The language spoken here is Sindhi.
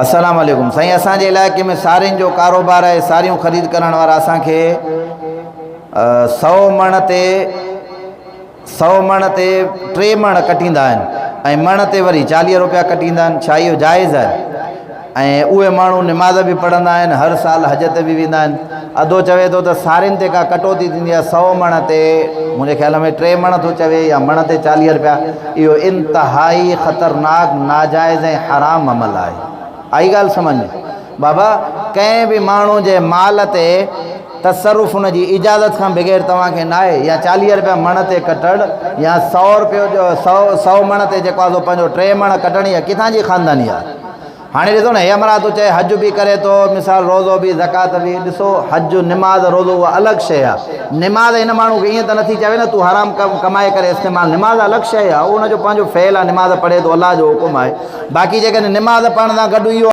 السلام عليڪم سائين اسان جي علائقي ۾ سارين جو ڪاروبار آهي ساريون خريد ڪرڻ وارا اسان کي سو مڻ تي سو مڻ تي ٽي مڻ ڪٽيندا آهن ۽ مڻ تي وري 40 روپيا ڪٽيندا آهن ڇا اهو جائز آهي ۽ اهي ماڻهو نماز به پڙهندا آهن هر سال حج تي به ويندا آهن ادو چوي ٿو ته سارين تي ڪا ڪٽوتي ٿيندي آهي سو مڻ تي منهنجي خيال ۾ ٽي مڻ ٿو چوي يا مڻ تي 40 روپيا اهو انتهائي خطرناڪ ناجائز ۽ حرام عمل آهي. آئي ڳالهه سمجهه ۾؟ بابا ڪنهن به ماڻهو جي مال تي تصرف ان جي اجازت کان بغير توهان کي ناهي يا 40 روپيا مڻ تي ڪٽڻ يا سو روپيو جو سو سو مڻ تي جيڪو آهي سو پنهنجو ٽي مڻ ڪٽڻ يا ڪٿان جي خانداني آهي. هاڻي ڏسو نه هي همراهه ٿو چئي حج به ڪري ٿو مثال روزو به زڪوات به ڏسو حج نماز روزو اها الڳ شيء آهي نماز هن ماڻهو کي ائين ته نٿي چوي نه تون حرام ڪمائي ڪري استعمال نماز الڳ شيء آهي اهو ان جو پنهنجو فعل آهي نماز پڙهي ٿو الله جو حڪم آهي باقي جيڪڏهن نماز پڙهڻ سان گڏ اهو.